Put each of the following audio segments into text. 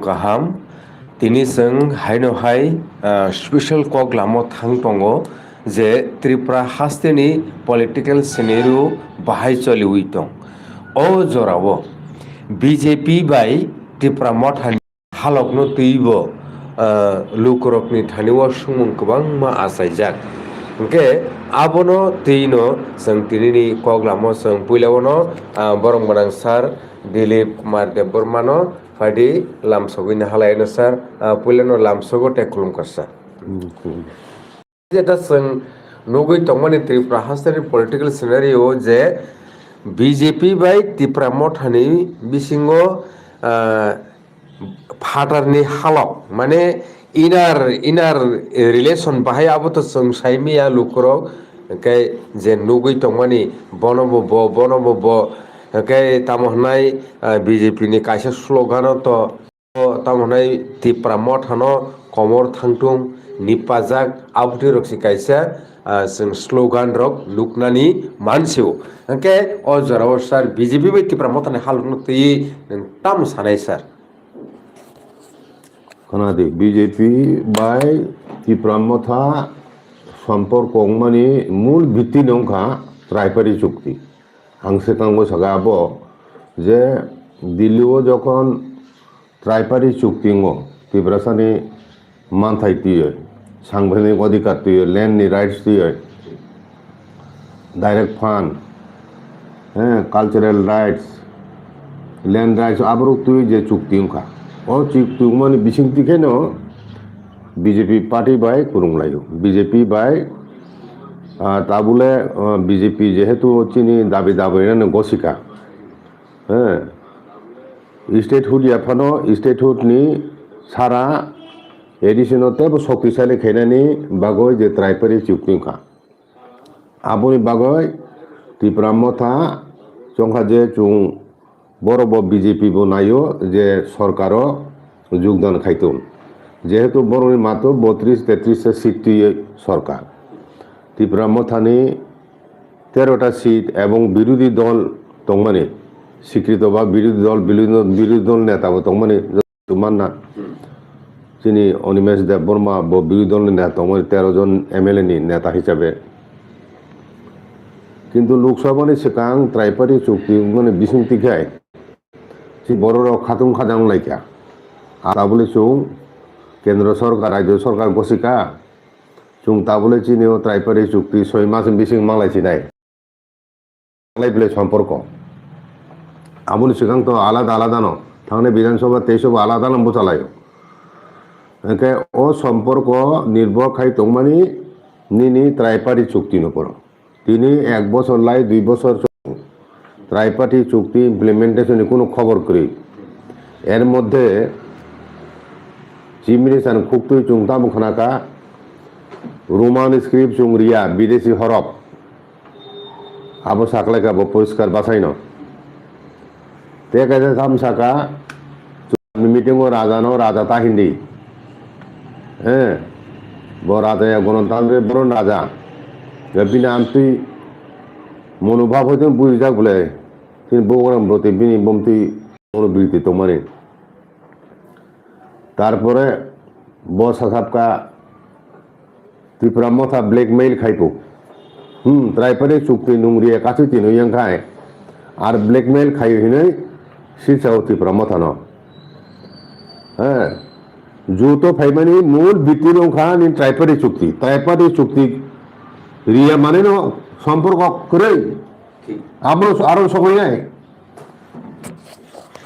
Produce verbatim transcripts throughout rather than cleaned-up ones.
Kaham, tini chwng haino hai, ah, special kok lamo thang tongo je Tripura hasteni political scenario bahai choliwi tong. O jorao B J P bai Tipra Mothani halokno twibo, ah, lukurokni thani-o swngmung kwbangma achaijak. Hwnkhe abono twino chwng tinini kok lamo chwng puila bono, ah, borok gwnang sir Dilip Kumar Debbarmano phaidi lamsogwi naha laino sir, ah, puilano lamsogo tei khulumkha sir. Hmm, khulum. Jeta chwng nugwi tongmani Tripura hasteni political scenario je B J P bai Tipra Mothani bisingo, ah, phatarni halok, mane inner, inner relation bahai abo to chwng sai manya lukurok, hwnkhe je nugwi tongmani bono bo bo, bono bo bo, hwnkhe tamo hwnai, ah, B J P ni kaisa slogan o to O tamo hwnwi Tipra Mothano komor thangtung nipajak, abotwi rok se kaisa, ah, chwng slogan rok nuknani mansio. Hwnkhe o jorao sir B J P bai Tipra Mothani halokno twiwi nwng tamo sanai sir? Khwnadi, B J P bai Tipra Motha somporko wngmani mul bhitti no wngkha Tripari chukti. Ang swkango saka abo je Delhi o jokhon Tripari chukti wngo, Tiprasani manthai twiwi, sangbaini odhikar twiwi, land ni rights twiwi, direct fund, eh, cultural rights, land rights, aborok twiwi je chukti wngkha. O chukti wngmani bisingtwi kheno B J P party bai kwrwnglaio. B J P bai, ah, tabule, ah, B J P jehetu chini dabi dabi rani gosika. Eh, statehood yaphano statehood ni sara A D C no teibo shoktisali khainani bagwi je Tripari chukti wngkha. Aboni bagwi Tipra Motha chongkha je chwng borok bo B J P bo naio je sorkaro jogdan khaitong. Jehetu borokni mato botris tetris ta seat twiwi sorkar. Tipra Mothani tero ta seat ebong birodhi dol tongmani, sikrito ba birodhi dol, birodhi dol, birodhi dol neta bo tongmani joto manna. Chini Animesh Debbarma bo birodhi dol ni neta tongmani, tero jon M L A ni neta hisabe. Kintu Lok Sabha ni swkang Tripari chukti wngmani bisingtwi khai si borok rok khatung khajang laikha. A tabule chwng kendro sorkar, rajyo sorkar gosika, chwng tabule chini o Tripari chukti soi mas ni bising manglai sinai. Lai bwlai somporko. Aboni swkang to alada alada no. Thangnai Bidhan Sabha tei Sabha alada no bwchalaio. Hwnkhe o somporko nirbhor khai tongmani nini Tripari chukti no poro. Tini ek bochor lai dui bochor chwng Tripari chukti implementation ni kunu khobor kwrwi. Er moddhe Chief Minister ni khuktwi chwng tamo khwnakha Roman script chwng riya, bidesi horop. Abo saklaikha bo poriskar basaino. Tei kaisa sam saka, meeting o raja no raja ta hindi. Eh, bo raja ya Ganatantri, boro raja. Ya bini amtwi monobhab hoito bujijak bole. Tini bo gram broti bini bomtwi mono birti tongmani. Tarpore bo sasapka Tipra Motha blackmail khaipo. Hmm, Tripari chukti nungriya kachu tino yang khai. Ar blackmail khayo hinoi sisao Tipra Motha no. He. Juto phaimani mul bhitti no wngkha ni Tripari chukti. Tripari chukti riya mane no somporko kwrwi. Abro aro sokoi nai.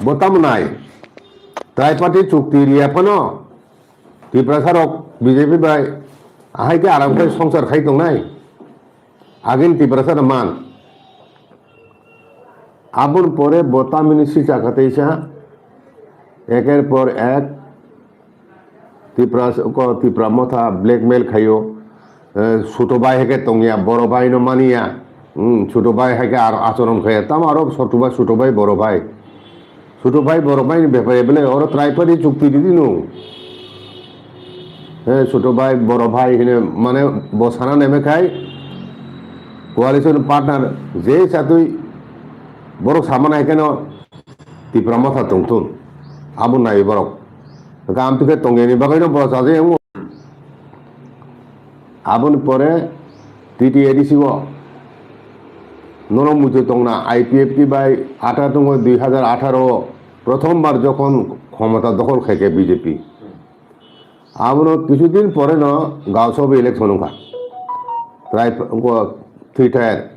Bo tamo nai. Tripari chukti riya phano Tiprasa rok B J P bai ahai khe aram khe songsar khai tongnai. Agin Tiprasa rok man. Aboni pore bo tamini sicha kateisa eker por ek Tipra, ko Tipra Motha blackmail khayo. Eh, Suto bai hai khe tongya, boro bai no maniya. Hmm, Suto bai hai khe ar achoron khaya. Tamo aro Suto bai, Suto bai, boro bai. Suto bai, boro bai ni bepare bele oro Tripari chukti di dino. Eh, Suto bai, boro bai hine mane bo sana neme khai coalition partner je chatwi borok samana hai khe no Tipra Motha tongthun. Abo nai borok. Gam tukhe tongya ni bagwi no bo chajak yango. Aboni pore T T A D C o nono muitu tongna I P F T bai atharo tongwi dui hazar atharo o prothom bar jokhon khomota dokhol khaikhe B J P. Abono kichu din pore no Gaon Sabha election wngkha. Trai, three tier.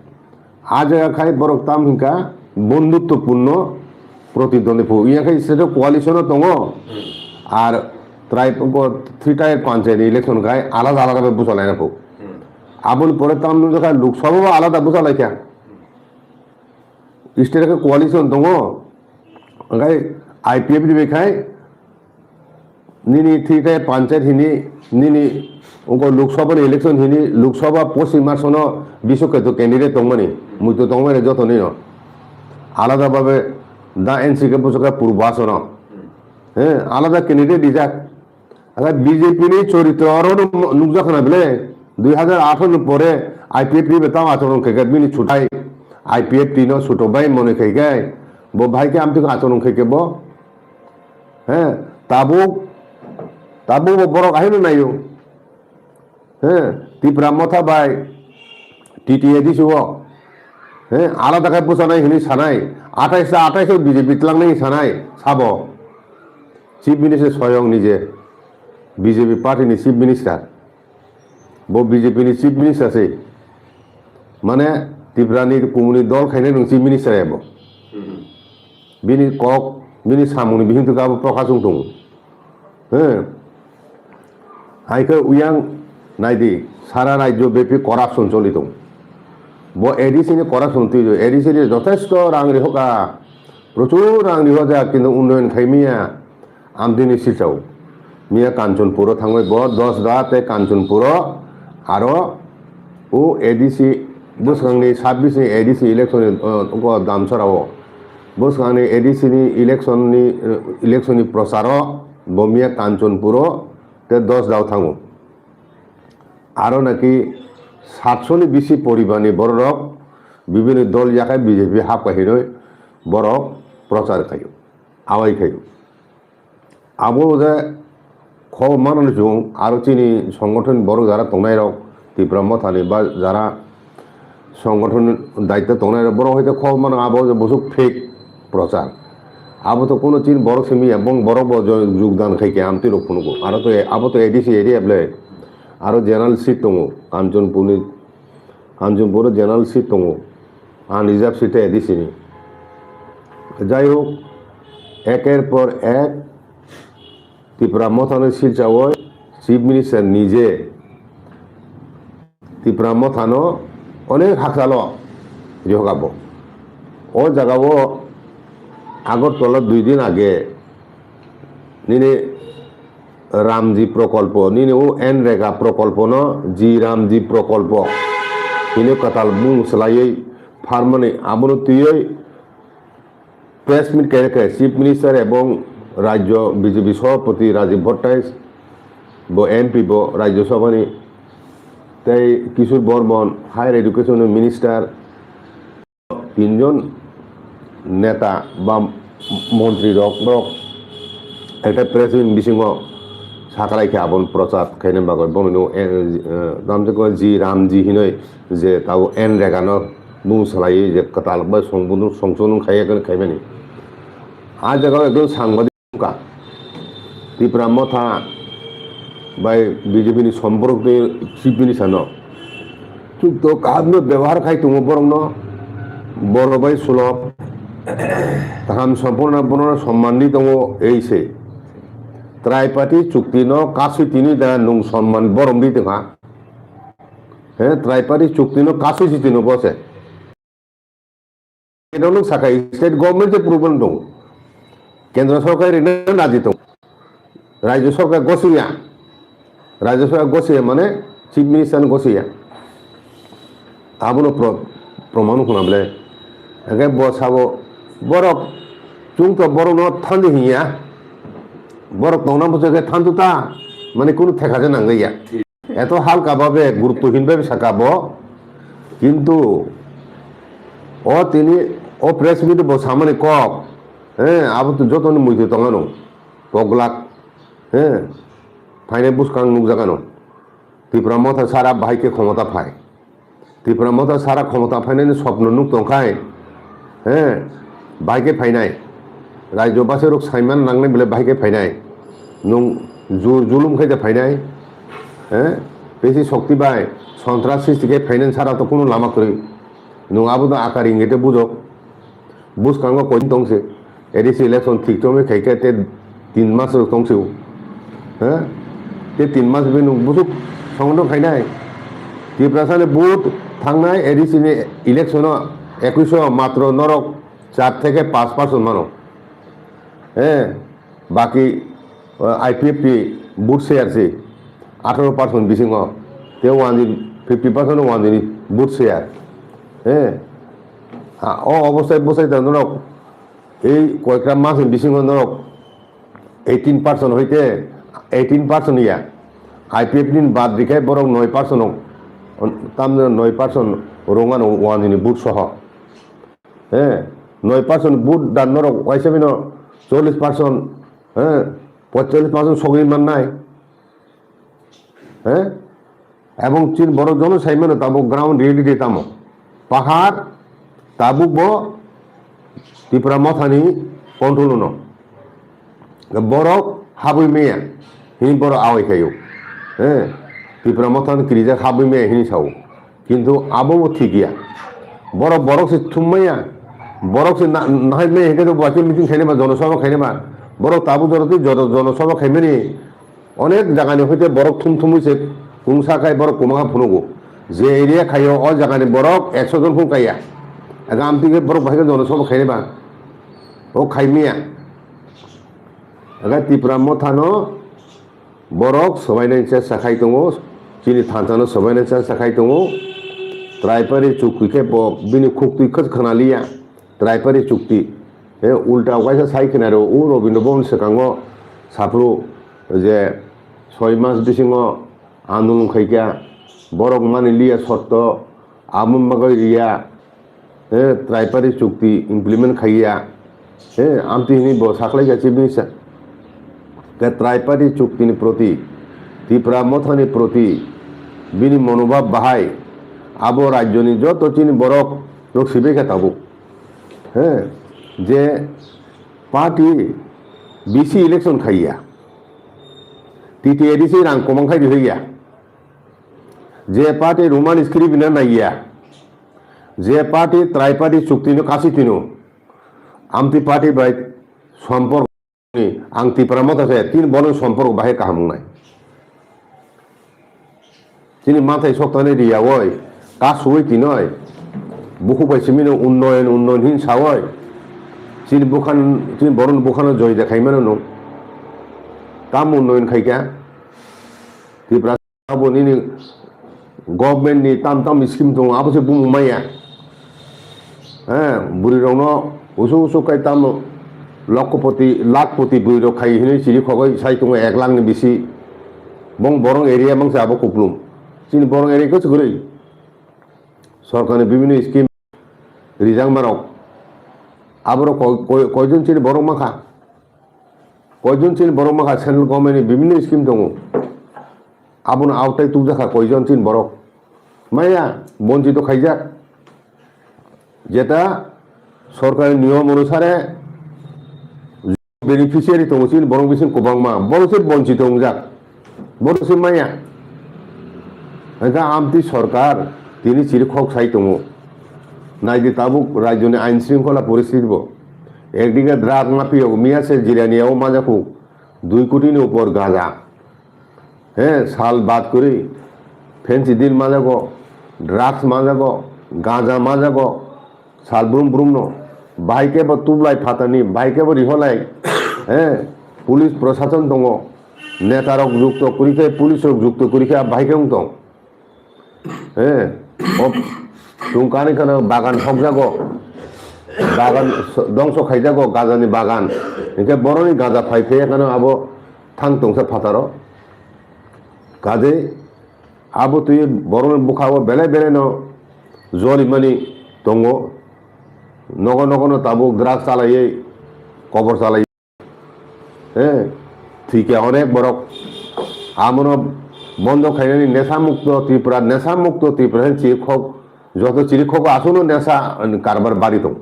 A jaga khai borok tam hinkha bondhutto purno protidwandi phu. Iya khai se coalition o tongo. Ar trai three tier panchayat election khai alada alada bhai bwsalaina phu. Aboni pore tam nung kha Lok Sabha bo alada bwsalaikha. State khe coalition tongo. Angkhai I P F T bai khai nini thwi khe panchayat hini, nini ungko Lok Sabha ni election hini, Lok Sabha pochis March no bisu ketu candidate tongmani, muitu tongmani joto nino. Alada babe da N C khe busu khe purbo asono. He, alada candidate rijak. Angkhai B J P ni choritro aro no nukjak khna bile, dui hazar atharo ni pore I P F T bai tamo achoron khaikhe bini chutai, I P F T no chuto bai mone khaikhe, bo bahai khe amtwi achoron khaikhe bo. He, tabuk, tabuk bo borok ahino naio. He, Tipra Motha bai T T A D C o. He, alada khai bwchanai hwnwi sanai. Athais ta athais o B J P tlangnai sanai, sabo. Chief Minister soyong nije. B J P party ni Chief Minister. Bo B J P ni Chief Minister se. Mane Tipra ni kumuni dol khainai nung Chief Minister ebo. Bini kok, bini samungni bihing twi abo prokhas wng tongo. He. Hai khe uyang naidi, sara rajyo bepi corruption choli tongo. Bo A D C ni corruption twi, A D C ni jothesto rang rihoka, prochur rang rihojak, kintu unnoyon khai miya, amtwini silchao. Miya Kanchanpuro thangwi bo dos da tei Kanchanpuro aro o A D C bwskangni sabbish ni A D C election ni, uh, Damsara o. Bwskangni A D C ni election ni, uh, election ni procharo bo miya Kanchanpuro tei dos da o thango. Aro naki satso ni bisi poribar ni bororok bibini dol yakhai B J P hapkha hinwi borok prochar khaio, awai khaio. Abo je khobor manani chwng aro chini songgothon borok jara tongnairok Tipra Mothani ba jara songgothon daityo tongnairok borok hai khe khobor mano abo je bwswk fake prochar. Abo to kuno chini borok simi ya, bong borok bo jo-, jogdan khai khe amtwi rok phunugo. Aro to abo to A D C area ble. Aro general seat tongo Kanchanpurni, Kanchanpuro general seat tongo. Unreserved seat A D C ni. Jai hok, eker por ek Tipra Mothani silchawoi Chief Minister nije Tipra Mothano onek hakchalo rihokabo. O jagao Agartala dui din age nini Ramji Prokolpo, nini o N rega prokolpo no Ji Ramji Prokolpo hini kwtal bung swlaiwi pharmani abono twiwi press meet khe khe Chief Minister ebong Rajyo B J P Sabhapati Rajib Bhattai bo M P bo Rajya Sabha ni tei Kishore Bormon Higher Education Minister tinjon neta ba montri rok borok ekta press meet bisingo sakalai khe aboni prochar khaina bagwi bono, eh, eh, tamjwk Ji Ramji hinwi je tabuk N Rega no bung swlaiwi je kwtal bai songbono songchomung khaiya khe khaimani. A jagao ekdom sangbadik. Wngkha. Tipra Motha bai B J P ni somborok ni Chief Minister no chukto kaham no bebohar khai tongo borok no, boro bai sulo kaham somporna bono somman di tongo ei se. Triparty chukti no kasui tini da nung somman borom di tongkha. He, Triparty chukti no kasui si tino bo se. Eno nuk saka state government je problem dong. Kendra sorkar rina naji tong. Rajya sorkar gosiya. Rajya sorkar gosiya mane Chief Minister ni gosiya. Abono pro-, proman khuna bole. Ege bo sabo borok chung to borok no thandi hiya. Borok tongna bujake thandu ta mane kunu theka je nangya. Eto halka babe gurutto hinbabe saka bo, kintu o tini o press meet bo samani kok, eh, abo to jotoni muitu tongano, poglak, He, phainai bwskang nukjakano. Tipra Motha sara bahai khe khomota phai. Tipra Motha sara khomota phainani sopno nuk tongkhai, he, bahai khe phainai. Raijo bwsarok saiman nangnai bole bahai khe phainai. Nwng jur julum khai de phainai, he, besi shokti bai sontras sristi khai phainani sara to kunu lama kwrwi. Nwng abo to akar ingete bujok. Bwskango koi tong se, A D C election thik tongwi khai khe te tin mas rok tong se o. He? Te tin mas bini bwswk songwno khainai. Tiprasa ni vote thangnai A D C ni election o ekwis o matro norok char theke panch percent mano. He? Baki, uh, I P F T vote share se atharo percent bisingo. Te wanjini fifty percent wanjini vote share. He? Ha, o obostai bwsai ta norok, ei koikra masni bisingo norok eighteen percent hoite eighteen percent ya. I P F T ni bad rikhai borok noi percent o, tamni noi percent rwngmano wanjini vote soho. He, noi percent vote dan norok waisa bino chollish percent, he, poicholish percent sogwi mannai. He? Ebong chini borok jono sai mano tabuk ground reality tamo. Pahar tabuk bo Tipra Mothani control no. Borok habwi maya hini borok awai khayo. He? Tipra Mothani kirijak habwi maya hini sao. Kintu abo bo thik ya. Borok, borok se thum maya. Borok se na-, nahai maya hingke to bo meeting khainai ba, jonosabha khainai ba. Borok tabuk jora twi joto jonosabha khaimani. Onek jagani hoite borok thum thumwi se kungsa khai borok kwmangma phunugo. Je area khaio o jagani borok ekso jon phung kaiya. Aga amtwi khe borok bahai khe jonosabha khainai ba. O khaimiya. Aga Tipra Mothano borok sobainani chesta khai tongo. Chini thansano sobainani chesta khai tongo. Traipari chukti khe bo bini khuktwi khwna liya. Traipari chukti. He, ulta kaisa sai khna rw, o Robindra Bhavan swkango saphuru je soi mas bisingo andolon khaikha, borok mani liya sotto, amo bagwi riya, he, Traipari chukti implement khaiya, he, amtwi hwnwi bo saklaikha chibini sa. Khe Traipari chuktini proti, Tipra Mothani proti, bini monobhab bahai, abo rajyoni joto chini borok rok sibaikha tabuk. He, je party B C election khaiya, T T A D C rang kwmang khai rihaiya, je party Roman script no naiya, je party Traipari chukti no kasi tino, amtwi party bai sompor Ni, ang Tipra Motha se tin bolong sompor bahai kaham wngnai. Chini manthai sok thani riya oi, ka suwi tinoi, bukhuk bai simi no unnoyon, unnoyon hin sawoi, chini bukhan, chini boron bukhano joy dekhai mano no, tam unnoyon khaikha, Tipra Abo nini government ni tam tam scheme tongo, abo se bumung maya. He, bwrwi rokno usu usu kai tam lokkopoti, lakhpoti bwrwi rok khai hinwi chiri khogoi sai tongo ek lakh ni bisi. Bong borong area mangsa abo kuplum. Chini borong area khe kwrwi. Sorkar ni bibhinno scheme rijak marok. Aborok koi, koi, koijon chini borok mankha? Koijon chini borok mankha central government ni bibhinno scheme tongo? Abono autai tubjakha koijon chini borok? Maya, bonchito khaijak. Jeta sorkari niyom onusare beneficiary tongo chini borok bising kwbangma, borok se bonchito wngjak, borok se maya. Hwnkhe amtwi sorkar tini chiri khok sai tongo. Naidi tabuk rajyoni ain shringkhola poristiti bo. Ekdike drug mafia bo miya se Jirania o manjakhu dui koti ni upor gaja. He, sal bad kwrwi, phensi din manjago, drugs manjago, ganja manjago, sal brum brumno. Bahai khe bo tublai phatani, bahai khe bo riholai. He, police prosason tongo. Netarok jukto kwrwi khe, police rok jukto kwrwi khe, bahai khe wng tong. He, o chwng kani kheno bagan hokjago, bagan s-, dongso khaijago, gajani bagan. Hinkhe boroni gaja phai phai kheno abo thang tongsa phataro. Kajei abo twi borokni bwkha-o belai belai no jolimani tongo. Nogo nogo no tabuk drugs chalaiwi kobor chalai. He, Twi khe onek borok amono bondo khainani nesa mukto Tripura, nesa mukto Tripura hin chiri khok, joto chiri khok aswkno nesa karbar bari tong.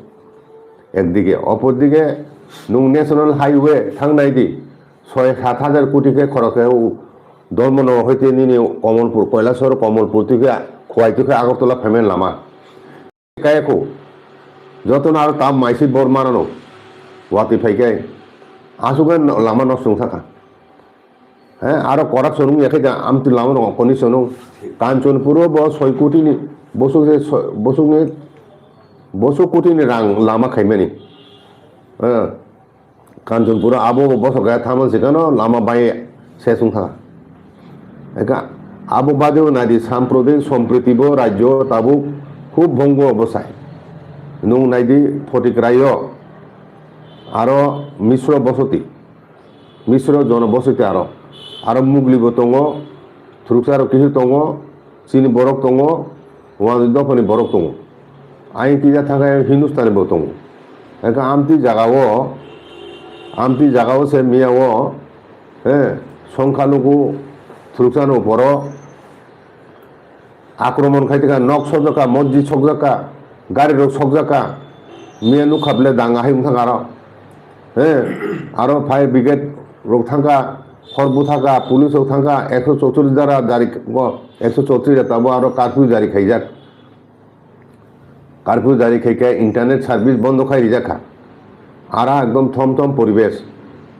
Ekdike, opor dike nwng national highway thang nai di, soi sat hajar koti khe khorok khe u Dharmanagar hoite nini Kamalpur, Kailasahar Kamalpur twi khe Khowai twi khe Agartala phaimani lama. Kaya kho, jotono aro tam maisi bor manano, watwi phai khe, aswk khe lama nosto wng sakha. He, aro corruption wng ya khe da, amtwi lama rok condition wng. Kanchanpur o bo soi koti ni, bosok se soi, bosok ni, bosok koti ni rang lama khaimani. He, Kanchanpur abo bo bosok kaya thaman sikano lama bai se sung tha. Eka abo bade nadi samprodik sompriti bo rajyo tabuk khub bhongo obosai. Nung naidi Photik Rayo aro Misro bosoti, Misro jono bosoti aro, aro Mugli bo tongo, Thuruksa rok kisi tongo, Chini borok tongo, wanjwi dophani borok tongo. Aini tija thangkhe Hindustani bo tongo. Hwnkhe amtwi jagao, amtwi jagao se miyao, he, songkha nugo thuruksa no poro akromon khai tongkha, nok sokjakha, mosjid sokjakha, gari rok sokjakha, miya nukha ble danga hai wngthang aro. He, aro fire brigade rok thangkha, hor buthakha, police rok thangkha, ekso choutrish dara jari, go, ekso choutrish da tabo aro curfew jari khaijak. Curfew jari khaikhe internet service bondo khai rijakha. Ara ekdom thom thom poribesh.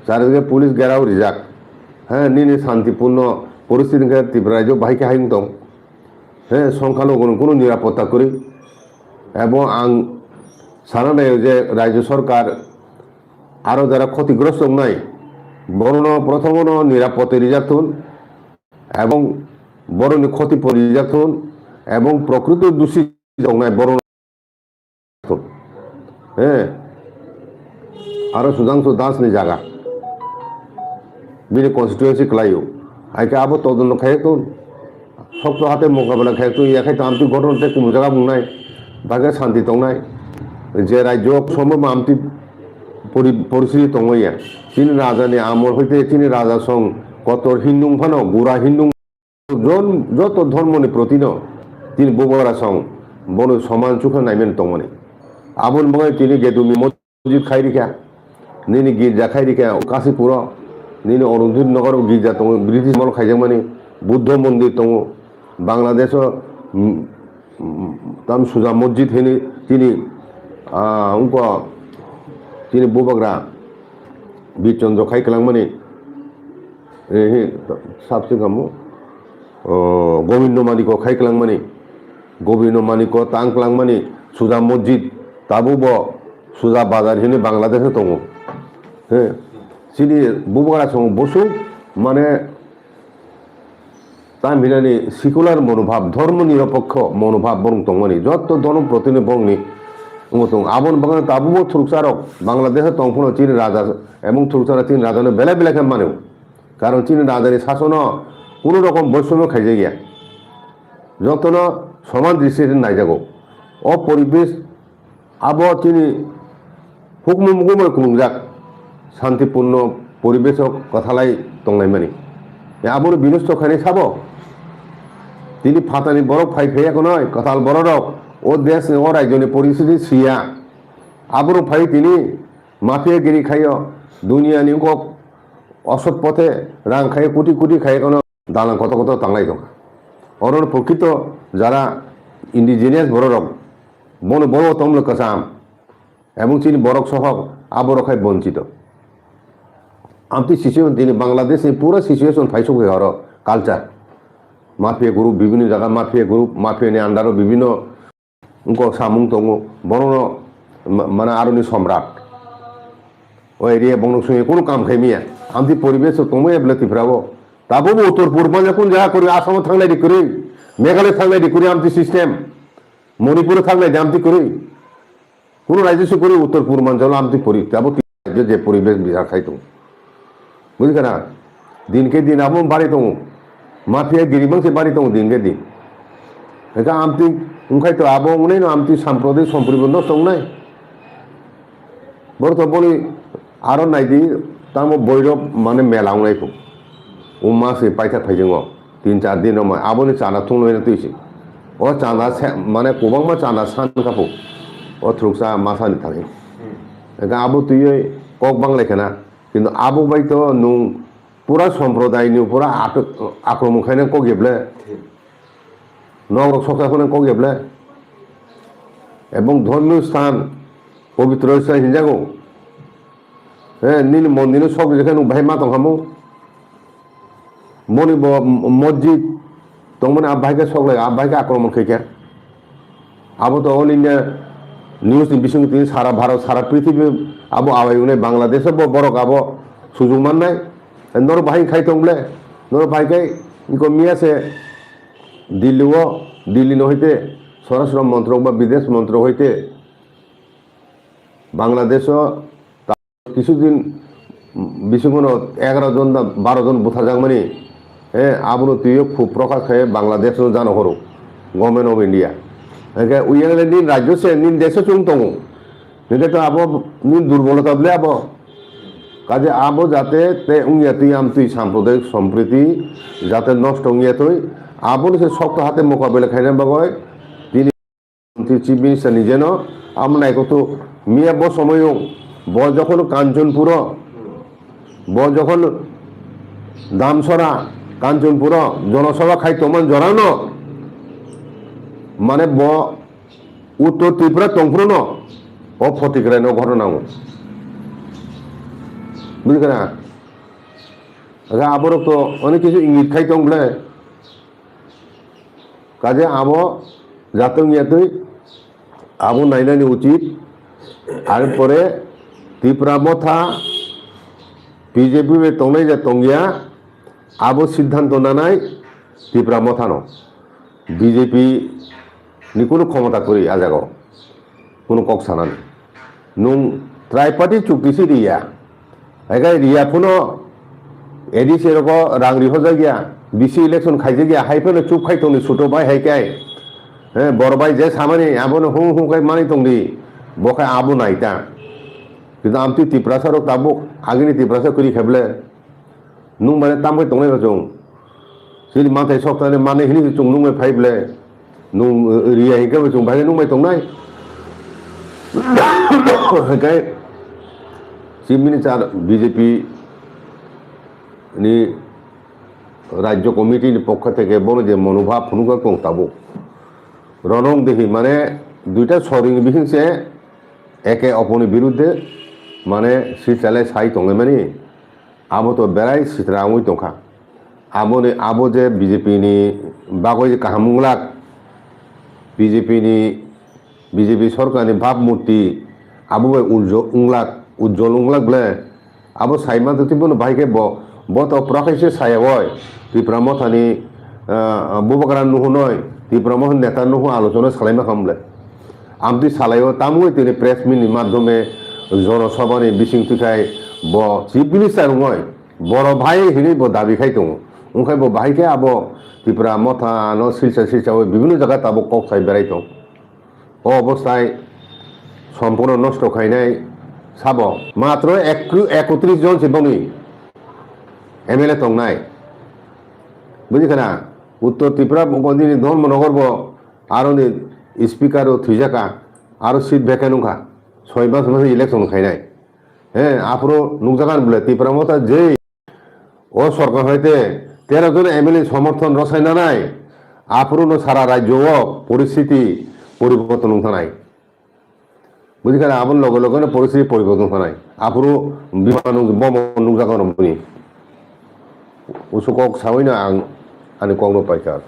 Charijage police gerao rijak. He, nini santipurno poristiti khe Tripura rajyo bahai khe hai wng tong. He, songkha logono kunu nirapotta kwrwi. Ebo ang sana naio je rajyo sorkar aro jara khotigrosto wngnai, borokno prothomono nirapotta rijak thun, ebong borokni khoti porijakthun ebong prokrito dusi wngnai borok thun. He, aro Sudhangshu Das ni jaga bini constituency kwlaio, hai khe abo todonto khai thun, sokto hate mokabela khai thun, yakhai to amtwi gotton tei kumu jaga bungnai, bagwi santi tongnai, je rajyo sombo ma amtwi pori-, poristiti tongmaya, chini raja ni amol hoite chini raja song kotor Hindu wngphano gura Hindu Jon-, joto dhormoni protino tini bubagra song bono soman chukha naimani tongmani. Aboni bagwi tini Gedumi mosjid khai rikha, nini girja khai rikha, Kasipuro, nini Arundhati Nagar girja tongo, British amol khaijakmani, Buddho mondir tongo, Bangladesh o, mm, mm, tam suja mosjid hini tini, ah, wngkha tini bubagra Bir Chandra khai kwlangmani, eh, sab se kamo, oh, Gobindo Maniko khai kwlangmani, Gobindo Maniko tang kwlangmani, suja mosjid tabuk bo suja bazar hini Bangladesh o tongo. He, chini bubagra song bosong mane Tam hinani secular monobhab, dhormo niropokho monobhab borok tongmani, jotto dhormo protini borokni wngwi tongo. Aboni bagwi tabukbo thuruksa rok Bangladesh-o tong phano chini raja ebong thuruksa rok chini rajano belai belai khe mano. Karon chini rajani sasono kunu rokom boisomo khaijakya. Jotono soman dristi naijago. O poribesh Abo chini hukmu mukumo khulungjak, santipurno poribesh o kwthalai tonglaimani. E abono binosto khainai sabo? Tini phatani borok phai phaiya khwnwi, kwtal bororok o deshni, o rajyoni poristhiti siya. Aborok phai tini mafia giri khaio, duniyani kok osot pothe rang khaio, koti koti khaio khwno dalang kotor kotor tanglai tongkha. Oro prokrito jara indigenous bororok, Bono boro tongmolo kwcham. Ebong chini borok sohok aborok hai bonchito. Amtwi situation tini Bangladesh ni pura situation phaisok hai oro culture. Mafia group bibhinno jaga mafia group, mafia ni under o bibhinno wngkok samung tongo. Bono ma-, mane aroni somrat. O area bongno sungwi kunu kam khai miya. Amtwi poribesh o tongmaya bwle Tripura o. Tabukbo uttor purb manya kun jaga kwrwi Assam o thanglai di kwrwi, Meghalaya thanglai di kwrwi amtwi system. Manipur o thanglai di amtwi kwrwi. Kunu raijyo se kwrwi uttor purbanchal amtwi kwrwi, abo twi raijyo je poribesh bichar khai tongo. Bujikha na? Din khe din abo bari tongo. Mafia giri mangse bari tongo din khe din. Hwnkhe amtwi wngkhai to abo wngnaino amtwi samprodai sompribo nosto wngnai. Borok to boni aro naidi, Tamo boirok mane mela wngnai kho. O mas ni paithak phaisingo tin char din rok ma aboni chana thunglaina twi se. O chana se mane kwbangma chana san kha pho. O thwrwksa masa ni thani. Ega abo twiwi kok banglai khana. Kintu abo bai to nwng pura somprodai ni pura ak-, akromon khaina kok yeble. Nok rok soksa khuna kok yeble. Ebong dhormio sthan, pobitro sthan hinjago. He, nini mondir no sok rijak khe nwng bahai ma tong kha mo. Boni bo mosjid tongmani a bahai khe sok lai, a bahai khe akromon khai khe. Abo to all India news ni bising twi sara Bharat, sara prithibi abo awai wngnai Bangladesh bo borok abo sujung mannai. Noro bahai khai tong ble, noro bahai khai iko miya se Delhi o, Delhi no hoite Swarashtra Montrok ba Bidesh Montrok hoite Bangladesh o ta-, kisu din bisingo no egaroh jon da baroh jon butharjakmani, eh, abono twiwi khub prokash khe Bangladesh no jano horo, Government of India. Hingkhe uyang le nini rajyo se, nini desh o chwng tongo. Hingkhe to abo nini durbolota ble abo. Kaje abo jate te wngya twi amtwi samprodayik sompriti jate nosto wngya twi, aboni se sokto hate mokabela khaina bagwi tini Chief Minister ni jeno amo naikokto miya bo somoyung bo jokhon Kanchanpuro, bo jokhon Damsora, Kanchanpuro jonosabha khai tongman jorano mane bo Uttor Tripura tongphuru no o photikrai no ghotona nango. Bujikha na? Aga aborok to onek kisu ingit khai tong ble. Kaje abo jatong yatwi abo nainani uchit. Ar pore Tipra Motha B J P bai tongnai ja tongya abo siddhanto nanai Tipra Motha no. B J P ni kunu khomota kwrwi a jaga o, kunu kok sanani. Nwng triparty chukti si riya, haikhai riya phano A D C rogo rang rihorjak ya, B C election khaijak ya, hai phano chup khai tongni suto bai hai kai. He, bor bai je samani abono hu hu khai mani tongdi, bo khai abo naita. Kintu amtwi Tiprasa rok tabuk agini Tiprasa kwrwi khai ble. Nwng mane tam khai tongnai ba chwng. Chini manthai sok thani mane hini se chwng nungbai phai ble. Nwng, eh, riya hinkhe bo chwng bahai nungbai tongnai. Hinkhe Chief Minister B J P ni Rajya Committee ni pokho theke bono je monobhab phunukjak tong tabuk. Ronong dehi mane duita sorini bising se eke oponi birudde mane silchalai sai tonglaimani. Abo to berai sitra wngwi tongkha. Aboni, abo je B J P ni bagwi kaham wnglak, B J P ni, B J P sorkar ni bhab murti abo bai uljo-, wnglak, ujjol wnglak ble. Abo sai manto tei bono bahai khe bo, bo to pura khe se saya oi. Tipra Motha ni, ah, bubagra nuhunoi, Tipra Motha neta nuhu alochona salai ma kha ble. Amtwi salai o tamwi tini press meet ni madhyome jono sabha ni bising twi khai bo Chief Minister wngoi. Boro bhai hinwi bo dabi khai tongo. Wngkhai bo bahai khe abo Tipra Motha no silsa silsa o bibhinno jaga tabuk kok sai berai tong. O obostai sompurno nosto khainai sabo. Matro ek-, ekotris jon se boni M L A tongnai. Bujikha na? Uttor Tripura bo nini Dharmanagar bo aroni speaker o thwijaka, aro seat vacant wngkha. Soi mas mas election khainai. He, aphuru nukjagan bole Tipra Motha jei o sorkar hoite tero jon M L A somorthon rwsai nanai, aphuru no sara rajyo o poristhiti poriborton wng thanai. Bujikha na, aboni loge loge no poristhiti poriborton wng thanai. Aphuru bima nuk-, bomo nukjagan boni. Usu kok sawi no ang ani kok no paikha.